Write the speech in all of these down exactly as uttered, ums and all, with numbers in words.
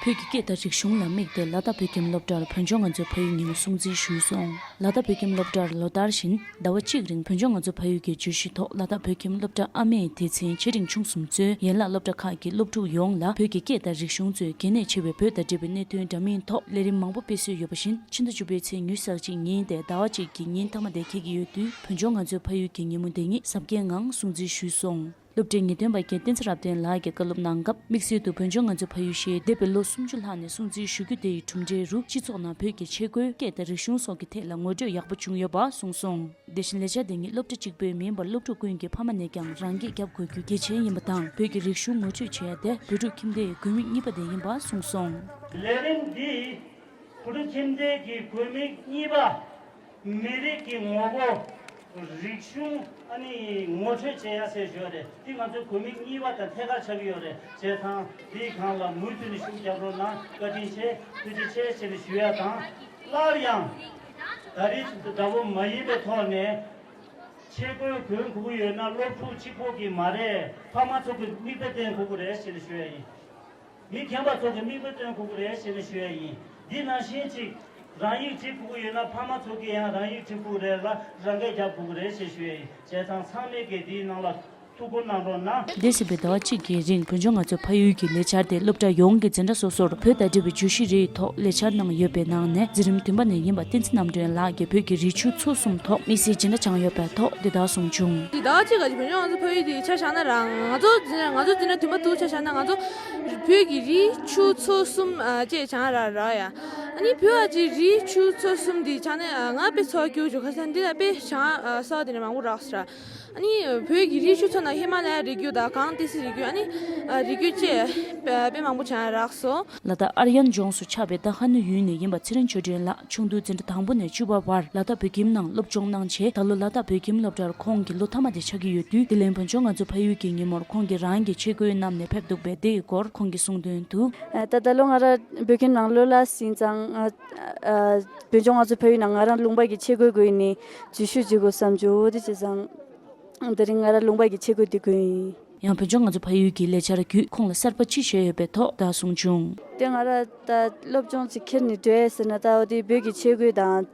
བོད་ཀྱི་སྐད་དང་རིག་གཞུང་ལ་དམིགས་ཏེ་ལ་དྭགས་བོད་ཁྱིམ་སློབ་གྲྭར་བོད་ལྗོངས་ང་ཚོའི་ཕ་ཡུལ་ཉིན་མོ་སྲུང་བརྩི་ཞུས་སོང་། ལ་དྭགས་བོད་ཁྱིམ་སློབ་གྲྭར་ལོ་ལྟར་བཞིན་ཟླ་བ་གཅིག་རིང་བོད་ལྗོངས་ང་ཚོའི་ཕ་ཡུལ་གྱི་བརྗོད་གཞི་ཐོག་ལ་དྭགས་བོད་ཁྱིམ་སློབ་གྲྭ་ཨ་མའི་སྡེ་ཚན་ཆེ་འབྲིང་ཆུང་གསུམ་གཙོས་ཡན་ལག་སློབ་གྲྭ་ཁག་གི་སློབ་ཕྲུག་ཡོངས་ལ་བོད་ཀྱི་སྐད་དང་རིག་གཞུང་གཙོས་གལ་གནད་ཆེ་བའི་བོད་དང་འབྲེལ་བའི་གནད་དོན་འདྲ་མིན་ཐོག་ལས་རིམ་མང་པོ་སྤེལ་སྲོལ་ཡོད་པ་བཞིན། ཕྱི་ཟླ་བཅུ་པའི་ཚེས་ཉི་ཤུ་རྩ་གཅིག་ཉིན་ཏེ་ཟླ་བ་གཅིག་གི་ཉིན་མཐའ་མ་དེ་འཁེལ་གྱི་ཡོད་དུས། བོད་ལྗོངས་ང་ཚོའི་ཕ་ཡུལ་གྱི་ཉིན་མོ་འདི་ཉིད་གཟབ་རྒྱས་ངང་སྲུང་བརྩི་ཞུས་སོང་། སློབ་གྲྭའི་ངེས་སྟོན་པ་རྒན་བསྟན་འཛིན་རབ་བརྟན་ལགས་ཀྱིས་བཀའ་སློབ་གནང་སྐབས། དམིགས་བསལ་དུ་བོད་ལྗོངས་ང་ཚོའི་ཕ་ཡུལ་ཞེས་འདས་པའི་ལོ་སུམ་ཅུ་ལྷག་ནས་སྲུང་བརྩི་ཞུ་རྒྱུ་དེ་ཡི་གྲུབ་འབྲས་རུ། སྤྱི་ཚོགས་ནང་བོད་ཀྱི་ཆས་གོས། སྐད་དང་རིག་གཞུང་སོགས་ཀྱི་ཐད་ལ་ངོ་སྤྲོད་ཡག་པོ་བྱུང་ཡོད་པ་གསུངས་སོང་། དེ་བཞིན་ལས་འཆར་དེ་ཉིད་སློབ་གྲྭ་གཅིག་པུའི་མིན་པར་སློབ་ཕྲུག་ཀུན་གྱི་ཕ་མ་ནས་ཀྱང་རང་སྐད་རྒྱབ་དགོས་རྒྱུ་གལ་ཆེན་ཡིན་པ་དང་། བོད་ཀྱི་རིག་གཞུང་ངོ་སྤྲོད་བྱེད་ཡ་དེ་བོད་ཕྲུག་ཁྱིམ་སྡེའི་དགོས་དམིགས་གཉིས་པ་དེ་ཡིན་པ་གསུངས་སོང་། ལས་རིམ་འདིས་བོད་ཕྲུག་ཁྱིམ་སྡེ་གི་དགོས་དམིགས་གཉིས་པ། མི་རིགས་ཀྱི་ངོ་བོ། རིག་གཞུང་ཨ་ནི་ངོ་སྤྲོད་བྱེད་ཡ་ཟེར་ཞུ་བ་རེད། འདི་ང་ཚོའི་དགོས་དམིགས་གཉིས་པ་དང་ཐད་ཀར་ཆགས་ཀྱི་ཡོད་རེད། བྱས་ཙང་འདིའི་སྒང་ལ་མུ་མཐུད་ནས་ཤུགས་རྒྱབ་རོགས་གནང་། བཀའ་དྲིན་ཆེ། ཐུགས་རྗེ་ཆེ་ཞེས་ཞུ་ཡ་དང་། སླར་ཡང་ད་རེས་འདྲ་པོ་མ་ཡིན་པའི་ཐོག་ནས་ཆས་གོས་གོན་དགོས་ཀྱི་ཡོད་ན་སློབ་ཕྲུག་གཅིག་པོ་གིས་མ་རེད། ཕ་མ་ཚོ་གིས་མིག་དཔེ་བསྟན་དགོས་ཀྱི་རེད་ཞེས་ཞུ་ཡ་ཡིན། མི་རྒན་པ་ཚོ་གིས་མིག་དཔེ་སྟོན་དགོས་ཀྱི་རེད་ཞེས་ནས་ཞུ་ཡ་ཡིན། འདི་ནང་བཞིན་ཅིག་རང་ཡིག་བྲིས་དགོས་ཀྱི་ཡོད་ན་ཕ་མ་ཚོ་གིས་ཡང་རང་ཡིག་བྲིས་དགོས་ཀྱི་རེད་ལ། རང་སྐད་རྒྱབ་དགོས་ཀྱི་རེད་ཞེས་ཞུ་ཡ་ཡིན། བྱས་ཙང་ཚང་མས་ཀྱིས་འདིའི་ནང་ལ་ཐུགས་ཁུར་གནང་རོགས་གནང་། འདས་ཟིན་པའི་ཟླ་བ་གཅིག་གི་རིང་བོད་ལྗོངས་ང་ཚོའི་ཕ་ཡུལ་གྱི་ལས་འཆར་དེ་སློབ་གྲྭ་ཡོངས་ཀྱི་འཛིན་གྲྭ་སོ་སོར་བོད་དང་འབྲེལ་བའི་བརྗོད་གཞི་རེའི་ཐོག་ལས་འཆར་གནང་ཡོད་པའི་ནང་ནས་འཛིན་རིམ་བདུན་པ་ནས་ཡིན་པ་བསྟན་འཛིན་རྣམ་གྲོལ་ལགས་ཀྱིས་བོད་ཀྱི་རི་ཆུ་མཚོ་གསུམ་ཐོག་དམིགས་བསལ་སྦྱིན་བདག་སྦྱངས་ཡོད་པའི་ཐོག་འདི་ལྟར་གསུངས་བྱུང་། ཟླ་བ་གཅིག་ག་ཅིག་བོད་ལྗོངས་ང་ཚོ་ཕ་ཡུལ་དེ་ཆ་བཞག་ན་རང་ང་ཚོ་འཛིན་ང་ཚོ་འཛིན་གྲྭ་བདུན་པ་དུ་ཆ་བཞག་ན་ང་ཚོ་བོད་ཀྱི་རི་ཆུ་མཚོ་གསུམ་ཨ་ཅེས་བྱང་ར་ར་ཡ། ཨ་ནི་བོད་ཨ་ཅེ་རི་ཆུ་མཚོ་གསུམ་དེ་ཆ་ནས་ང་དཔེ་ཚོར་སྐྱོ་བྱུང་། ཁ་སང་འདི་ལ་དཔེ་བྱང་ས་དེ་ནས་མང་པོ་རག་སོང་ར། ཨ་ནི་བོད་ཀྱི་རི་ཆུ་མཚོ་ནང་ཧི་མ་ལ་ཡ་རི་རྒྱུད་དང་གངས་ཏི་སེ་རི་རྒྱུད། ཨ་ནི་རི་རྒྱུད་ཅེས་དཔེ་མང་པོ་བྱང་རག་སོང་། ལ་དྭགས་ཨར་ཡན་ལྗོངས་སུ་ཆགས་པའི་ད་ཧ་ནུ་ཡུལ་ནས་ཡིན་པ་ཚེ་རིང་ཆོས་སྒྲོན་ལགས་ཆུང་དུས་འཛིན་གྲྭ་དང་པོ་ནས་བཅུ་པ་བར་ལ་དྭགས་བོད་ཁྱིམ་ནང་སློབ་སྦྱོང་གནང་རྗེས། ད་ལོ་ལ་དྭགས་བོད་ཁྱིམ་སློབ་གྲྭར་ཁོང་གི་ལོ་མཐའ་མ་དེ་ཆགས་ཀྱི་ཡོད་དུས། དེ་ལན་བོད་ལྗོངས་ང་ཚོའི་ཕ་ཡུལ་གྱི་ཉིན་མོར་ཁོང་གིས་རང་གི་ཆས་གོས་བསྣམས་ནས་ཕེབས་འདུག་པས། དེའི་སྐོར་ཁོང་གིས་གསུངས་དོན་དུ། ད་ད་ལོ་ང་རང་བོད་ཁྱིམ་ནང་ལོ་ལ་ཟིན་ཙང་། བོད་ལྗོངས་ང་ཚོའི་ཕ་ཡུལ་ནང་ང་རང་ལུང་པ་གི་ཆས་གོས་གོན་ནས་འཛུལ་ཞུགས་བྱེད་དགོས་བསམ་བྱུང་། འོ་དེ་བྱས་ཙང་དེ་རིང་ང་རང་ལུང་པ་གི་ཆས་གོས་དེ་གོན་ཡིན། ཡང་བོད་ལྗོངས་ང་ཚོ་ཕ་ཡུལ་གྱི་ལས་འཆར་བརྒྱུད་ཁོང་ལ་གསར་པ་ཅི་བྱས་ཡོད་པའི་ཐོག་ད་གསུངས་བྱུང་། དེ་ང་ར་ད་སློབ་སྦྱོང་ཅིག་ཁྱེར་ནས་འགྲོ་ཡས་ཟེར་ན། ད་འོ་དེ་བོད་ཀྱི་ཆས་གོས་དང་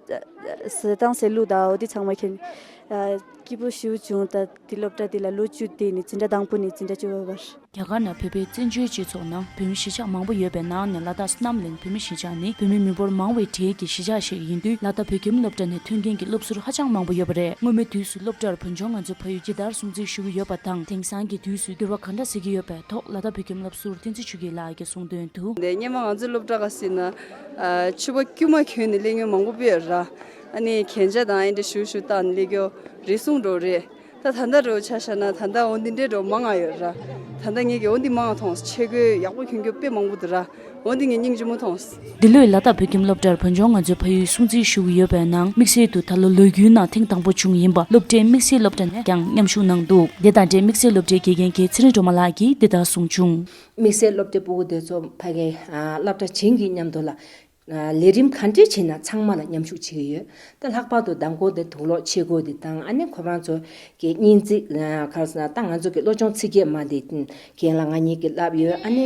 ཟས་དང་ཟས་ལུགས་དང་འོ་དེ་ཚང་མ་ཁྱེར་ནས་སྐྱིད་པོ་ཞེ་པོ་བྱུང་། ད་དེ་སློབ་གྲྭ་དེ་ལ་ལོ་བཅུ་བསྡད་ནས་འཛིན་གྲྭ་དང་པོ་ནས་འཛིན་གྲྭ་བཅུ་པ་བར། རྒྱ་གར་ནང་བོད་པའི་བཙན་བྱོལ་སྤྱི་ཚོགས་ནང་བོད་མི་གཞིས་ཆགས་མང་པོ་ཡོད་པའི་ནང་ནས་ལ་དྭགས་བསོད་ནམས་གླིང་བོད་མི་གཞིས་ཆགས་ནི་བོད་མི་མི་འབོར་མང་བའི་གྲས་ཀྱི་གཞིས་ཆགས་ཤིག་ཡིན་དུས། ལ་དྭགས་བོད་ཁྱིམ་སློབ་གྲྭ་ནས་ཐོན་མཁན་གྱི་སློབ་ཟུར་ཧ་ཅང་མང་པོ་ཡོད་པ་རེད། སྔོན་མའི་དུས་སུ་སློབ་གྲྭར་བོད་ལྗོངས་ང་ཚོའི་ཕ་ཡུལ་ཇི་ལྟར་སྲུང་བརྩི་ཞུ་གི་ཡོད་པ་དང་། དེང་སང་གི་དུས་སུ་འགྱུར་བ་ག་འདྲ་གཟིགས་ཀྱི་ཡོད་པའི་ཐོག་ལ་དྭགས་བོད་ཁྱིམ་སློབ་ཟུར་བསྟན་འཛིན་ཆོས་སྐྱིད་ལགས་ཀྱིས་གསུངས་དོན་དུ། འདི་སྔོན་མ་ང་ཚོའི་སློབ་གྲྭ་ག་ཟེར་ན། ཕྱུ་པ་དཀྱུས་མ་གྱོན་ནས་སླེབས་མཁན་མང་པོ་ཡོད་ར། ཨ་ནི་གན་རྒྱ་དང་ཨེ་འདྲ་ཞུ་ཞུ་བཏང་ནས་སླེབས་མཁན་རེ་ཟུང་འདྲ་རེད། ད་ད་ལྟ་རུ་ཆ་བཞག་ན་ད་ལྟ་འོ་འདི་འདྲའི་འགྲོ་མང་ང་ཡོད་ར། ད་ལྟ་ངས་ཀྱི་འོ་འདི་མང་ང་མཐོང་། ཆས་གོས་ཡག་པོ་གྱོན་རྒྱུ་དཔེ་མང་པོ་འདུག་ར། འོ་འདི་ངས་སྙིང་རྗེ་མོ་མཐོང་། འདི་ལོའི་ལ་དྭགས་བོད་ཁྱིམ་སློབ་གྲྭར་བོད་ལྗོངས་ང་ཚོའི་ཕ་ཡུལ་སྲུང་བརྩི་ཞུ་གི་ཡོད་པའི་ནང་། དམིགས་བསལ་དུ་ད་ལོ་ལོ་རྒྱུས་ནང་ཐེངས་དང་པོ་བྱུང་ཡིན་པ་སློབ་གྲྭའི་དམིགས་བསལ་སློབ་གྲྭ་ནས་ཀྱང་མཉམ་ཞུགས་གནང་འདུག་དེ་དང་འབྲེལ་དམིགས་བསལ་སློབ་གྲྭའི་དགེ་རྒན་རྒན་ཚེ་རིང་སྒྲོལ་མ་ལགས་ཀྱིས་འདི་ལྟར་གསུངས་བྱུང་། དམིགས་བསལ་སློབ་གྲྭའི་སྤུ་གུ་དེ་ཚོ་ཕ་གིའི་སློབ་གྲྭ་བྱིངས་ཀྱི་མཉམ་དུ་ལ། ལས་རིམ་ག་འདྲས་བྱས་ན་ཚང་མ་ལ་མཉམ་ཞུགས་བྱེད་ཀྱི་ཡོད། ད་ལྷག་པར་དུ་མདང་དགོང་དེ་དུག་ལོག་ཆས་གོས་དེ་དང་། ཨ་ནི་ཁོ་རང་ཚོ་གི་སྙན་ཚིག་ག་རེ་ཟེར་ན། ད་ང་ཚོ་གི་བློ་སྦྱོང་ཚིག་བརྒྱད་མ་དེ་རྒན་ལགས་ང་གཉིས་ཀྱིས་བསླབས་ཡོད། ཨ་ནི་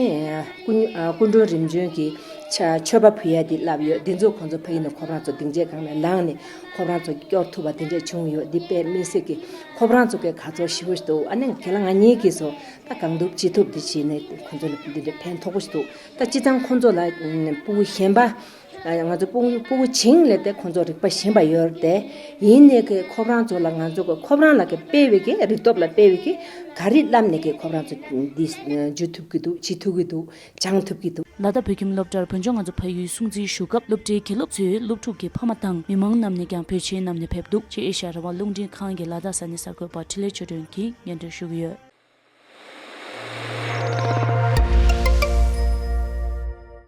སྐུ་སྐུ་མགྲོན་རིམ་བྱོན་གྱི་ཆ་མཆོད་པ་ཕུལ་ཡ་དེ་བསླབས་ཡོད། དེ་ཚོ་ཁོང་ཚོ་ཕ་གི་ནས་ཁོ་རང་ཚོ་སྡིངས་ཆའི་སྒང་ནས་ལངས་ནས་ཁོ་རང་ཚོ་སྐྱོར་ཐུབ་པ་དེ་འདྲས་བྱུང་ཡོད། འདི་དཔེ་མི་སྲིད་ཀྱི་ཁོ་རང་ཚོ་གི་དགའ་ཚོར་ཞེ་པོ་ཞིག་འདུག་ཨ་ནི་རྒན་ལགས་ང་གཉིས་ཀྱིས་སོ་ད་གང་ཐུབ་ཅི་ཐུབ་དེ་བྱས་ནས་ཁོང་ཚོ་ལ་འདི་འདྲས་ཕན་ཐོགས་པོ་ཞིག་འདུག་ད་སྤྱིར་བཏང་ཁོང་ཚོ་ལ་སྤུ་གུ་གཞན་པ། ང་ཚོ་སྤུ་གུ་སྤུ་གུ་བྱིངས་ལས་དེ་ཁོང་ཚོ་རིག་པ་གཞན་པ་ཡོད་རེད་དེ། ཡིན་ནའི་གི་ཁོ་རང་ཚོ་ལ་ང་ཚོ་གི་ཁོ་རང་ལ་གི་སྤེལ་བའི་གི་རིག་སྟོབས་ལ་སྤེལ་བའི་གི་ག་རེ་བསླབས་ནས་གི་ཁོ་རང་ཚོ་འདི་འཇུ་ཐུབ་ཀྱི་འདུག་བྱེད་ཐུབ་ཀྱི་འདུག་སྦྱང་ཐུབ་ཀྱི་འདུག་ལ་དྭགས་བོད་ཁྱིམ་སློབ་གྲྭར་བོད་ལྗོངས་ང་ཚོ་ཕ་ཡུལ་སྲུང་བརྩི་ཞུ་སྐབས་སློབ་གྲྭའི་དགེ་སློབ་ཚོས་སློབ་ཕྲུག་གི་ཕ་མ་དང་མི་མང་རྣམས་ནས་ཀྱང་བོད་ཆས་བསྣམས་ནས་ཕེབས་འདུག་ཅེས་ཨེ་ཤ་ཡ་རང་དབང་རླུང་འཕྲིན་ཁང་གི་ལ་དྭགས་ས་གནས་གསར་འགོད་པ་འཕྲིན་ལས་ཆོས་སྒྲོན་གྱིས་སྙན་སྒྲོན་ཞུ་གི་ཡོད།